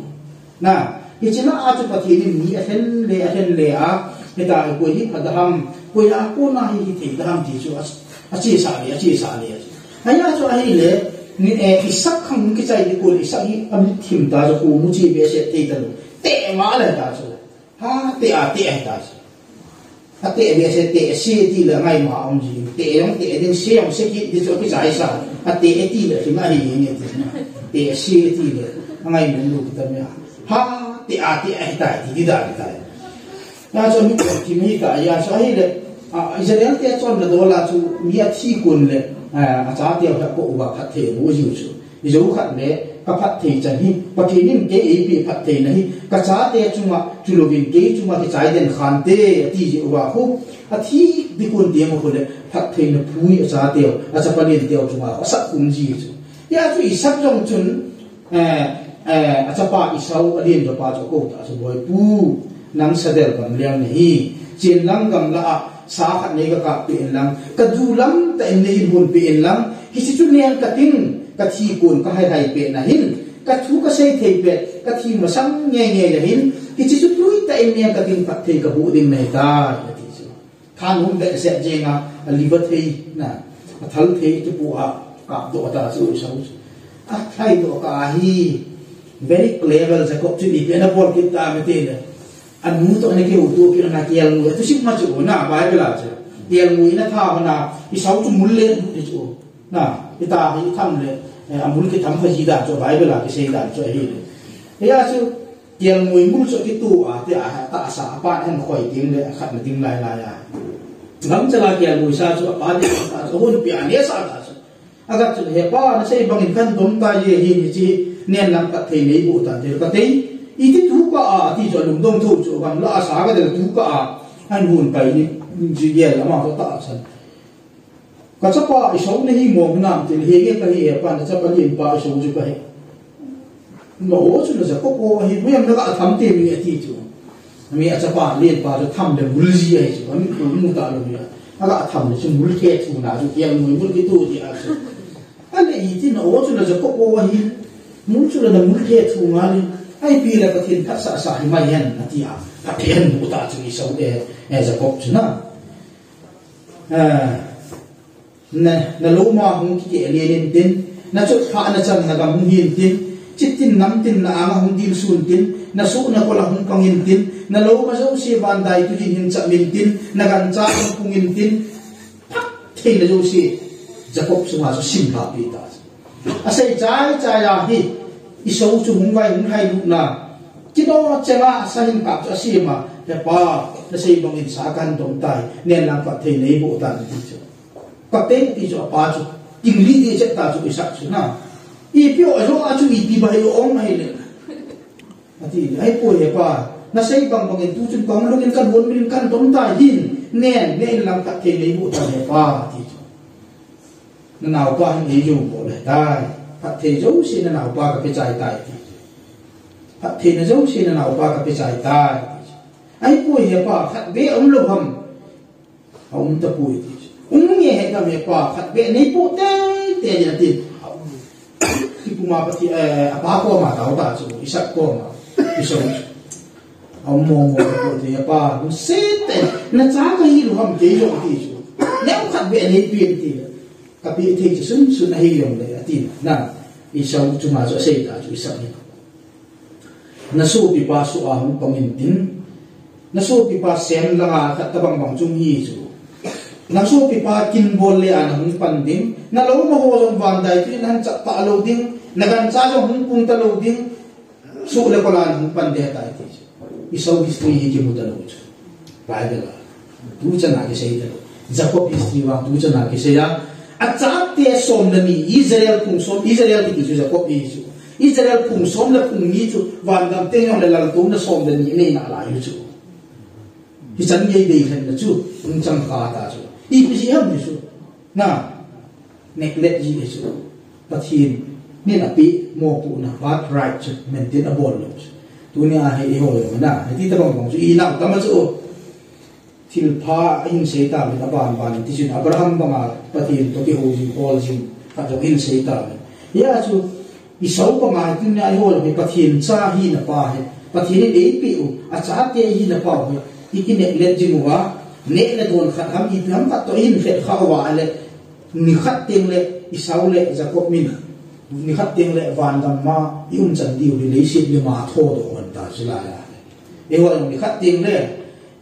Na, hichi na a chu Pathen in mi ahen le, ahen le a, hita hi koi hi pha daham, koi a ko na hi, hi thei daham ti chu, a, a chi sa le, a chi sa le, a chi. Ahia chu ahile, ni, eh, Isak khang kichai di ko le, Isak hi a mit thim ta chu ko mu chi be se thei ta lo. Te ma le ta chu. Ha, te a, te a ta chu. A te be se te si ti le ngai ma om ji. Te yong te ding si yong se ki di chu kichai sa. A te ti le ki ma hi ni ti. Te si ti le ngai mun lu ki ta mi a. Ha, te a, te a ta ti di da ta. Ya chu mi ko ki mi ka ya chu ahile. A, Israel te chon na do la chu mi athi kun le. A, a cha te ha ko uva phatthei bu ji chu. Ijo khat le, ka phatthei chan hi, Pathen in kei eipe phattheina hi, ka chate chunga, chulouvin kei chunga kichai den khante, ati ji uva khu, athi di kun ti ma khu le, phattheina phui a chateu, a chapa lenteu chunga, a sak kum ji chu. Ya chu Isak jong chun, eh, eh, a chapa Esau, a len dopa chu ko ta chu boi pu, nang sadel gam liang nahi, chen lang gam la a, sa khat nei ka kap pe in lang, ka du lam ta in nei hin hun pe in lang, Hichi chu neng ka ting, ka thi kun ka hai hai pe na hin, ka thu ka sei thei pe, ka thi masang nge nge le hin, hichi chu tui ta in neng ka ting phatthei ka bu ding nei ta, ka ti chu. Than hum be se jeng a, a liver thei na, a thal thei chu pu a, ka do ta chu Esau chu. A thai do ka hi, very clever Jacob chu ni pe na bol kit ta me te le. Anu to ne ke u tu ki na kiel mu, tu sim ma chu na Bible a chu. Kiel mu na tha na, Esau chu mul le chu. Na, ita hi tham le, eh, a mul ki tham kha ji dan chu Bible a kisei dan chu ahi le. Hia chu, kiel ngui mul chu kitu a, ti a, ta sa, a pa hen khoi ding le, a khat na ding lai lai a. Gam chala kiel ngui sa chu, a pa ding sa chu, hun pi a ne sa ta chu. A gat chu, he pa, na sei bangin kan dom ta ye hi ni chi, nen lang phatthei nei bu ta, ti ka tei. I ti tu ka a, ti chu lungdong thu chu, gam la a sa ka del tu ka a, an hun pai ni, ji gel ama to ta chan. Ka chapa Esau na hi mo nam ti le, he nge ka hi e pa, na chapa lien pa Esau chu ka hi. No chu na Jacob o hi, mu yam na ka tham te mi ati chu. Mi a chapa lien pa chu tham le mul ji ai chu, ami ku mu ta lo mi a. A ka tham le chu mul the thu na chu, kiang mu mul ki tu ti a chu. A le i ti na o chu na Jacob o hi, mul chu na mul the thu nga le, ai pi le Pathen phat sa sa hi mai hen, ati a. Pathen mu ta chu Esau e, e Jacob chu na. Ah, na, na loma hung kikeh len intin, na chotphah na chan na gam hung hi intin, chit tin nam tin na anga hung dil sun tin, na suh na kol a hung pang intin, na loma jouse van dai tu hin hin cham intin, na gancha hung pung intin, phatthei na jouse, Jacob sunga chu sim lha pi ta. A sei chai chai a hi, Esau chu hung vai hung hai lut na, kido chenga sa hin kap chu a sim a, he pa, na sei bangin sa kan dom tai, nen lang phatthei nei bu ta ti chu. Ka teng ti chu a pa chu, ting li ti che ta chu Isak chu na. I pi o jo a chu i pi ba hi o ong hai le. Ati, ai po he pa, na sei bang bangin tu chun kong lungin kan bon min kan dom tai hin, nen, nen lang phatthei nei bu ta he pa, ti chu. Na naupa hin ei jong bol le tai. Phatthei jouse na naupa ka pe chai tai ti. Phatthei na jouse na naupa ka pe chai tai. Ai poi he pa khat be um lo ham. A um ta poi ti. Um nge he ka me pa khat be nei po te te ya ti. Ki puma pa ti, eh, a pa ko ma ta ta chu. Isak ko ma. Isak. A um mo mo ko ti he pa. Um se te. Na cha ka hi lo ham ke jong ti chu. Ne um khat be nei pi ti. Ka pi thei chu sun sun ahi jong le, ati na. Esau chunga chu asei ta chu Isak hi. Na sopipa soh a hung pang intin. Na sopipa sem langa khat tabang bang chung hi chu. Na sopipa kin bol le a na hung pan ding. Na loma ho jong van dai tu in han chap ta lo ding. Na gancha jong hung pung ta lo ding. Suh le kol a na hung pan de tai ti chu. Esau history hi kimu talou chu. Bible a. Tuchan a kisei talou. Jacob history vang tuchan a kisei a. Achate som le ni Israel phung som, Israel kiti chu Jacob hi chu. Israel phung som le phung ni chu vangam teng jong le laltouna som le ni nei nalai u chu. Hichan gei deilhenna chu hung chang kha ta chu. Ipi jeh ham ti chu. Na, neglect ji e chu. Pathen in apeh mopohna birthright chu maintain abol lou chu. Tunia hi eiho jong na, hiti tabang bang chu inau tam a chu. Thilpha ahin sei tauvin aban ban in, tichun Abraham banga Pathen toh kihou jing, hol jing khat jong ahin sei tauvin. Hia chu Esau banga hi tunia eiho jong hi Pathen cha hina pa hi, Pathen in eipeh u, achate hina pa u hi, i, i neglect jing uva, neh le don khat ham, ipi ham khat toh ahin khet kha uva le, nikhat teng le Esau le Jacob min, nikhat teng le vangam a i umchan diu hi leiset lim a thodoh lhon ta chu lai a. Eiho jong nikhat teng le,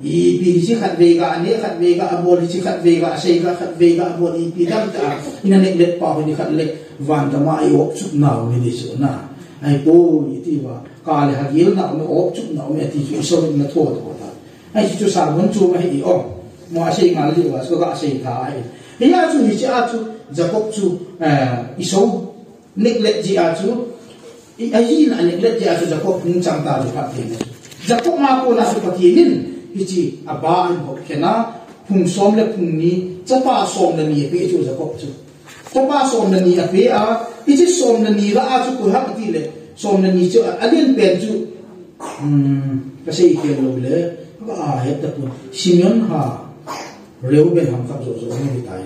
ipi hiche khatvei ga, aneh khatvei ga, abol hiche khatvei ga, asei ga khatvei ga, abol ipi dang ta, ina neglect pa u nikhat le vangam a i opchup nau ni di chu na. Ahipoi iti uva, ka le hagil nau ni opchup nau ni ati chu Esau in ana thodoh ta. Ahi chu sermon chu ma hi i om. Mo asei ngal diu va, chu ka sei tha ahi. Hia chu hiche a chu Jacob chu, eh, Esau neglect jeh a chu, i, ahin a neglect jeh a chu Jacob hung chang ta chu phatthei na chu. Jacob ma kona chu Pathen in, hiche aba ahin bol khen a, phung som le phung ni, chapa som le ni apeh chu Jacob chu. Chapa som le ni apeh a, hiche som le ni lah a chu koi ham ati le, som le ni chu a, alen pen chu, hmm, ka sei khel lou le, ka a het tapon. Simeon ham, Reuben ham khat joh joh ahi tai.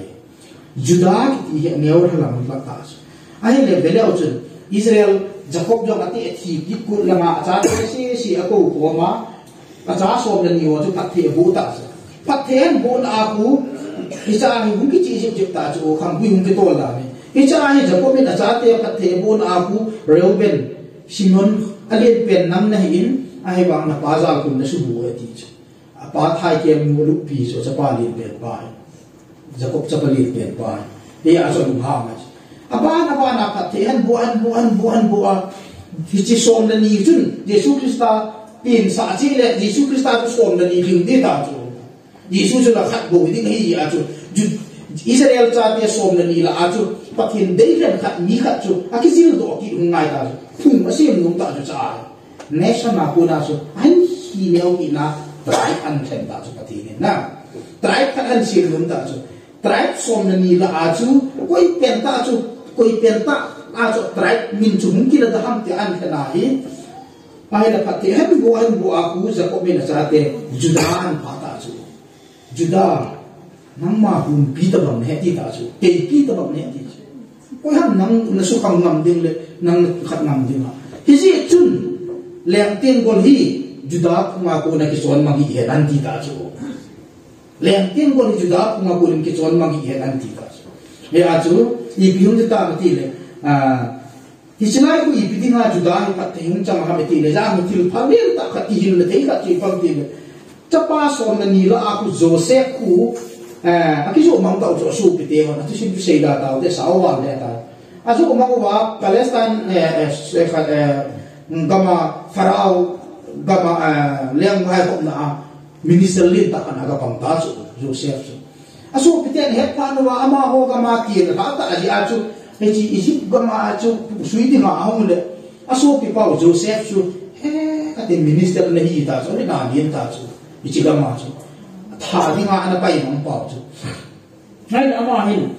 Judah kiti hi aneo lha lam vat ta chu. Ahile veleu chun Israel, Jacob jong ati athi kit kut langa achate sese akou khom a, acha som le ni ho chu phatthei aboh ta chu. Phatthei abohna a khu, hiche a hi hung kichih jep jep ta chu, khamgui hung kitol dan hi. Hiche a hi Jacob in achate phatthei abohna a khu, Reuben, Simeon, alen pen nang nahi in, ahivang napa jalkhun nasubu ati chu. Apa thaikem nu alupi chu, achapa alen pen pa hi. Jacob chapa alen pen pa hi. Hia chu alunghang a chu. Aban, aban a phatthei ahin boh, ahin boh, ahin boh, ahin boh a. Hiche som le ni chun, Jesu Christa pensah cheh le, Jesu Christa chu som le ni lhing ding ta chu. Jesu chu la khat bou ding ahi a chu. Ju-, Israel chate som le ni lah a chu. Pathen deilhen khat, mi khat chu. Akijil doh kit hung ngai ta chu. Phung asem nom ta chu cha. Nation a kona chu, ahin hi neo hina, tribe ahin lhen ta chu Pathen in na. Tribe khat ahin sem nom ta chu. Tribe som le ni lah a chu, koi pen tah chu, koi pen tah a chu, tribe min chu hung kila da ham ti ahin lhen ahi. Ahile phatthei ahin boh, ahin boh a khu Jacob in achate, Judah ahin pha ta chu. Judah, nangma humpi tabang nahi ti ta chu, keipi tabang nahi ti chu. Koi ham nang nasukhang ngam ding le, nang nakhat ngam ding a. Hijeh chun, Lengteng gol hi Judah phunga kona kichon mang hih hen ahin ti ta chu. Lengteng gol hi Judah phunga kona kichon mang hih hen ahin ti ta chu. Hia chu, ipi hung ti tam ati le, ah, Hiche lai khu ipi dinga Judah hi phatthei hung chang ham ati le, jang thil pha vel tah khat kihil na thei khat chu ipi ham ati le. Chapa som le ni lah a khu Joseph khu, eh, akijoh mang tau chu asopite hon, athusim chu seida tau te sao val le ta. Ajoh mang uva Palestine, eh, eh, eh, khat, eh, gama Pharaoh, gama, eh, leng hai khopna a minister lentah khat a gapang ta chu Joseph chu. Asopiten ahet phat uva amaho gama tia lha ta jeh a chu, hiche Egypt gama chu pusui dinga ahung le, asopi pau Joseph chu, he, kati minister nahi ta chu, ana len ta chu, hiche gama chu. Tha dinga ana pai mang pau chu. Ngai ama hin,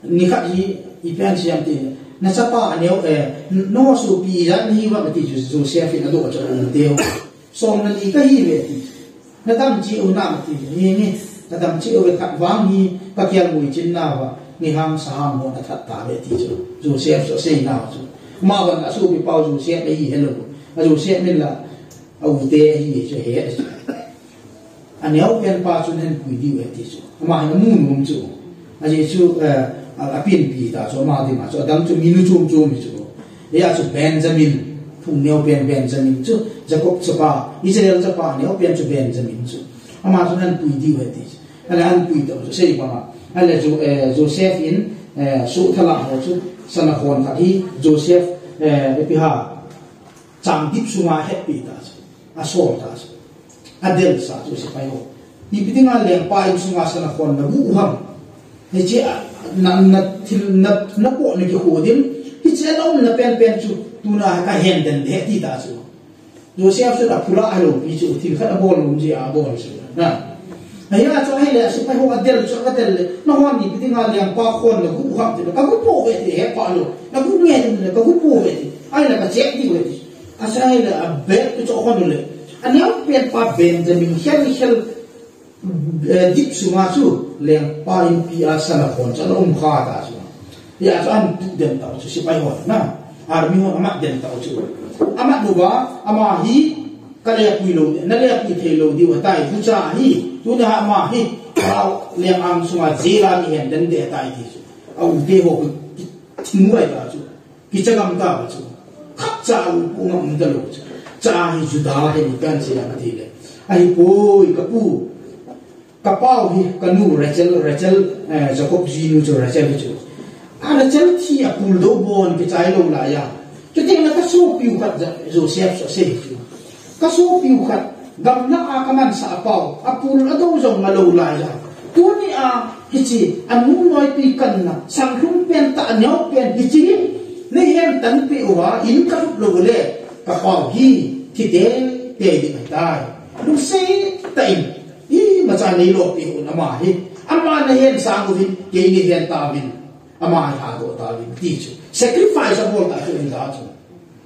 Nikhat hi, ipi asei em ti le, nachapa aneo, eh, nangho sopi ijat nahi uvem ati chu, Joseph in adoh chu, um teu. Som le ni kahi uve ati. Nadam cheh u nam ati le, nge nge, nadam cheh uve, khat vang hi, kakial mui chin nauva, nihang sahang ho nathat tauve ati chu. Joseph chu asei nau chu. Amavang asopi pau Joseph ahi helou. A Joseph min la, aute ahi chu, he chu. Aneo pen pa chu nahin pui diu ahi ti chu. Ama hin amu nom chu. Ajeh chu, eh, a, apenpi ta chu, ama dinga chu. Adang chu mi nu chom chom hi chu. Hia chu Benjamin, phung neo pen Benjamin chu. Jacob chapa, Israel chapa neo pen chu Benjamin chu. Ama chu nahin pui diu ahi ti chu. Ana ahin pui tau chu, sei banga. Ahile chu, eh, Joseph in, eh, soh thalah ho chu. Sana khon khat hi, Joseph, eh, ipi ham. Changdip sunga hetpi ta chu. Asol ta chu. Adel sa chu sepai ho. Ipi dinga lengpa insunga sa nakhon nagu u ham. Hiche a, na, na, thil, na, na po na kikhu din. Hiche a na um na pen pen chu. Tuna ka hen den de ti ta chu. Joseph chu aphula a lo pi chu. Thil khat abol lum ji abol chu. Na. Ahia chu ahile sepai ho adel chu adel le. Nahon ipi dinga lengpa khon nagu u ham ti le. Kagu po ve ti he pa lo. Kagu ve ti le. Kagu po ve ti. Ahile ka check ti ve ti. Asa ahile a bag chu khon le. Aneo pen pa Benjamin khel khel, eh, dip sunga chu lengpa inpi a sa nakhon chu ana um kha ta chu. Hia chu ahin tu den tau chu sepai ho na. Army ho amat den tau chu. Amat uva ama hi ka lepui lou, na lepui thei lou diu ahitai, bucha hi, tuna ama hi, Pharaoh lengang sunga jail a kihen den de ahitai ti chu. A u te ho ki, ki, thing uva ta chu. Kicha gam ta ba chu. Khat cha u pu ngam um ta lou chu. Cha hi Judah hi ni kan che a ti le. Ahi poi ka pu. Ka pau hi ka nu Rachel, Rachel, eh, Jacob jinu chu Rachel hi chu. A Rachel thi a pul do bon kichai lou lai a. Chuti na ka sopiu khat ja, Joseph chu asei chu. Ka sopiu khat, gamla a ka mansa a pau, a pul a do jong a lou lai a. Tuni a hiche, a nu noipi kanna, sang lhum pen ta a neo pen hiche hi, nei hen tan pe uva, in ka lut lou le, ka pau hi, thi te, te ding ahitai. Lungset tah in, imacha nei lo pe u na ama hi, ama na hen sang uvin, kei nei hen tauvin, ama hi lha doh tauvin, ti chu. Sacrifice abol ta chu in da chu.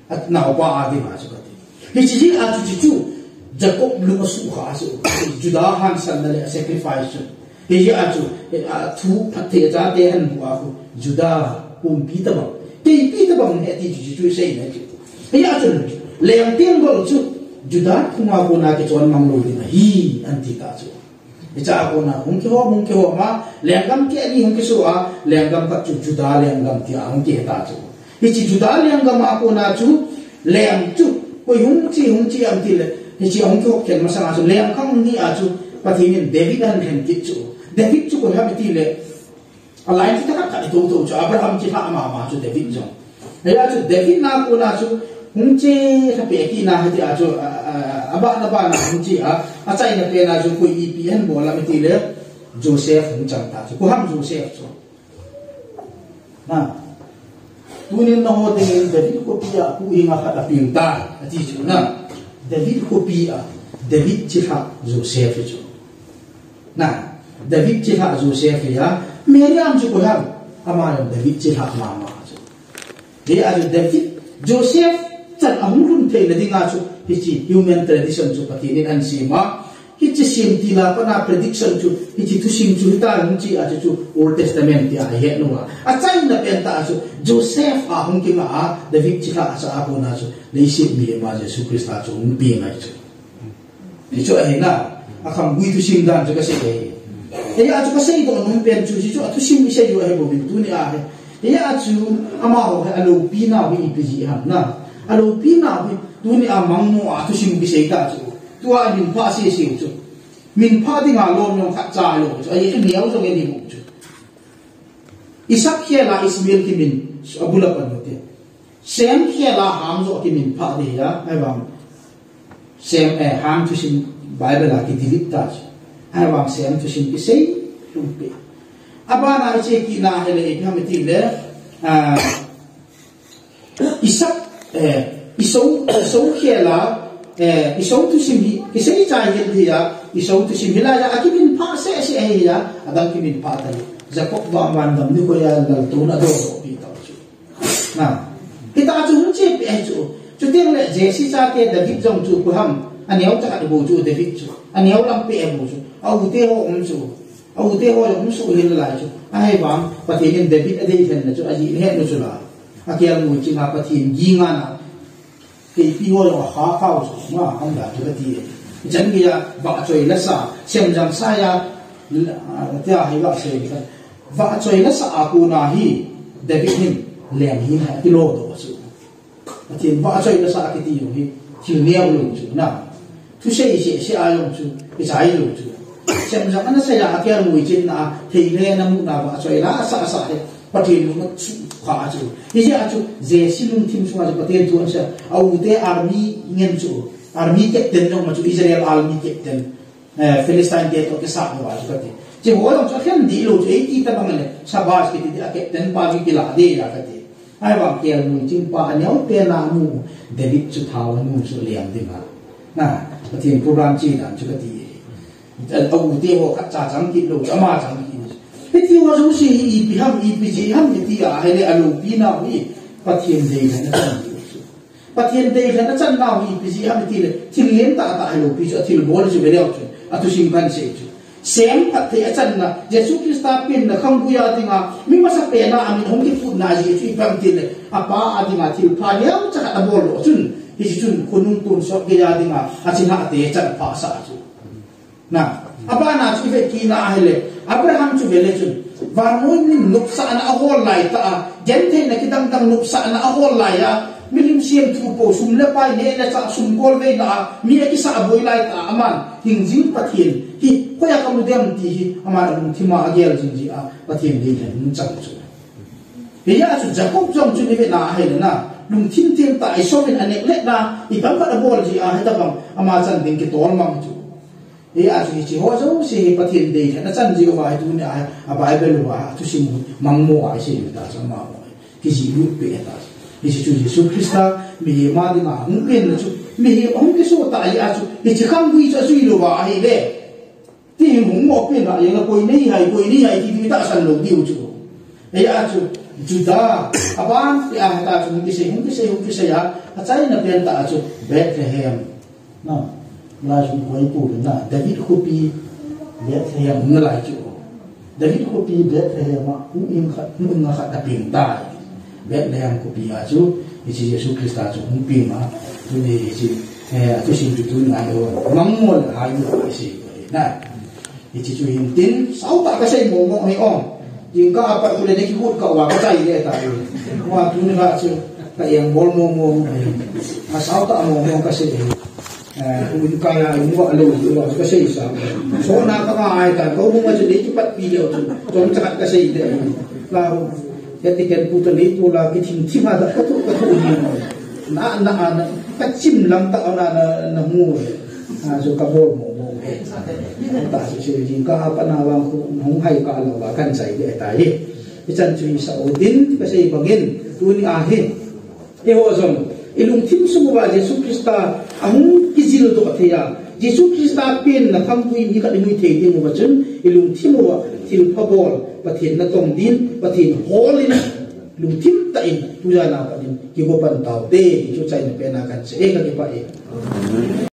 At naopa a dinga chu kati. Hiche hi a chu chu chu. Jacob lung asukha chu. Judah hansanna le sacrifice chu. Hiche a chu, eh, a thu phatthei chate ahin bu a khu. Judah pumpi tabang. Keipi tabang ne ti chu chu chu sei ne chu. Hia chu. Lengteng gol chu. Judah phunga kona kichon mang lou ding ahi. Anti ta chu. Hiche a kona hung kihom, hung kihom a, lenggam keh ni hung kisu a, lenggam khat chu Judah lenggam tia hung kihe ta chu. Hiche Judah lenggam a kona chu, leng chu, koi hung chi, hung chi am ti le, hiche hung kihop khen masang a chu, leng khang ni a chu, Pathen in David ahin khen kit chu. David chu koi ham ti le, A line chu thakhat khat i to to chu Abraham chilhah mama chu David jong. Hia chu David na kona chu hung che lha pe kit na hiti a chu, a, a, a, abana bana hung che a, achaina pen a chu koi ipi ahin bol am ti le Joseph hung chang ta chu. Koi ham Joseph chu. Na. Tunin nangho dingin David khopi a huhhing a khat apeng tai, ati chu na. David khopi a, David chilhah Joseph chu. Na, David chilhah Joseph hi a, Mary am chu koi ham, ama jong David chilhah mama chu. Hia chu David, Joseph chan ahung lhun theina dinga chu, hiche human tradition chu Pathen in ahin sem a, hiche sem til a pat a prediction chu, hiche thusim chu hitia hung che a chu chu Old Testament tia ahet u a. Achaina pen tah a chu, Joseph a hung kinga a, David chilhah a cha a kona chu, leiset mihem a Jesu Christa chu hung peng ahi chu. Hichu ahi na, akham gui thusim dan chu kasei ahi. Hia chu kasei doh nom pen chu, hichu a thusim isei u ahi bouvin tuni a hi. Hia chu amaho hi aloupina u hi ipi jeh ham na. Aloupina u hi tuni a mangmo a thusim kisei ta chu. Tua minphah sese u chu. Minphah dinga lom jong khat cha lou chu. Ahi neo jong ahi bou chu. Isaac khel a Ishmael kimin abul a pan u te. Shem khel a Ham joh kiminphah ding ahi a, ahivang Shem, eh, Ham thusim Bible a kidelete ta chu. Ahivang Shem thusim kisei lhumpi. Abana iche kit na hile ipi ham iti le, ah, Isaac, eh, Esau, Esau khel a, eh, Esau thusim hi kisei chai hel ding ahi a, Esau thusim hilai a kiminphah sese ahi a, adang kiminphah ta hi. Jacob vangam nikho a laltouna adoh doh pi ta chu. Na. Hita chu hung che pe ahi chu. Chuteng le Jesse chate David jong chu koi ham. Aneo cha khat bou chu David chu. Aneo lam pe bou chu. A u te ho um chu. A u te ho jong um suh hel lai chu. Ahivang Pathen in David adei lhen na chu. Ajih het nu chu la. Akelngoi ching a Pathen ginga na. Keipi ho jong akha khau chu. Ma, ham da chu kati. Chan gei a vahchoi la sa. Semjang sa a. Tia hi vahchoi la sa. Vahchoi la sa a kona hi David hin leng hi na kilo doh chu. Pathen vahchoi la sa kiti jong hi thil neo lou chu na. Thusei sese a jong chu, kichai lou chu. Semjang ana sei a akelngoi chin na, thei le na mu na vahchoi la sa sa hi. Pathen lung chu kha chu. Hijeh a chu, Jesse lungthim sunga chu Pathen thu ahin sei. A u te army ngen chu. army captain jong ma chu Israel army captain, eh, Philistine te toh kisat lou a chu kati. Hiche ho jong chu akhen dih lou chu, eiti tabang le, Shabash kiti ding a captain pa chu kila ding a kati. Ahivang kelngoi ching pa aneo pen a mu, David chu thao anu chu liam ding a. Na, Pathen program che dan chu kati. A u te ho khat cha chang kit lou chu, ama chang kit lou chu. Hiti ho jouse hi ipi ham, ipi jeh ham iti a, ahile aloupina u hi Pathen deilhen a chan ding chu. Pathen deilhen a channa u hi ipi jeh ham itile, thil lentah tah hi loupi chu, athilbol chu veleu chu, athusim kahin sei chu. Semphat thei a channa, Jesu Christa penna khanggui a dinga, mi masapen a amin hung kiputna jeh chu ipi ham itile, apa a dinga thilpha neocha khat abol lou chun, hiche chun khonung tonsot gei a dinga, achinahte chan phasah chu. Na, abana chu ivet kit na ahile, Abraham chu vele chun, vannoi min nopsahna ahol lai tah a, gentheina kidang dang nopsahna ahol lai a, milim semthu pou, sum le pai neh le chah, sum kolveina a, mi akisah boi lai tah a, aman hingjing Pathen hi hoiya kamu dem ti hi, aman alungthim a agel jing jeh a, Pathen deilhen chang chu. Hijeh a chu Jacob jong chu ivet na ahile na, lungthim thim tah a Esau in aneglect na, ipi ham khat abol jeh a, hitabang ama chan ding kitol mang chu. Hijeh a chu hiche ho jouse hi Pathen deilhen a chan jeh uva hi tunia hi, a Bible uva, athusim mangmo a isei u ta chu amaho kijih lut peh ta chu. Hiche chu Jesu Christa mihem a dinga hung penna chu, mihem ahung kiso tah jeh a chu, hiche khanggui chu ajui louva ahile, ti hung mo pen a, jeng a koi nei hai, koi nei hai, ti ding tahsan lou diu chu. Hijeh a chu, Judah, aban, ti a heta chu, hung kisei, hung kisei, hung kisei a, achaina pen tah a chu, Bethlehem. Na, lai chu koi pu na, David khopi, Bethlehem, hung nalai chu. David khopi, Bethlehem a, hung in khat, hung in khat apeng tai. Bethlehem khopi a chu, hiche Jesu Christa chu hung peng a, tuni hiche, eh, athusim chu tunia hi, mangmo le hai mo isei na. Hiche chu hin tin, sao tah kasei mo mo hi ong. Jingkah a pat kule na kigot kah uva kachai le tai. Wa tuni kah chu, ka eng bol mo mo hi. A sao tah mo mo kasei hi. Eh, hung kai a, hung va lou, hung va kasei sa. So na ka ngai ta, ko hung va chu le kipat pi le chu. Chomcha khat kasei le. La, Hiti ken pu ta ni pu la kithim thim a da ka tu ka tu ni. Na, na, na, kachim lam ta na, na, na mu. A, so kabol mo mo. Ta si si jingkah a pat na vang khu, hung hai kah lou va kahin chai de ta hi. Ichan chu isah u tin, kasei bangin, tunia hi. Eiho jong, ilungthim sung uva Jesu Christa ahung kijil doh thei a, Jesu Christa penna khanggui mi khat imu thei ding uva chun, ilungthim uva thilpha bol, Pathen natong din, Pathen hol in, lungthim tah in, tujan a pat in, kigo pan taute, ti chu achaina pen a kahin sei e, kakipah e.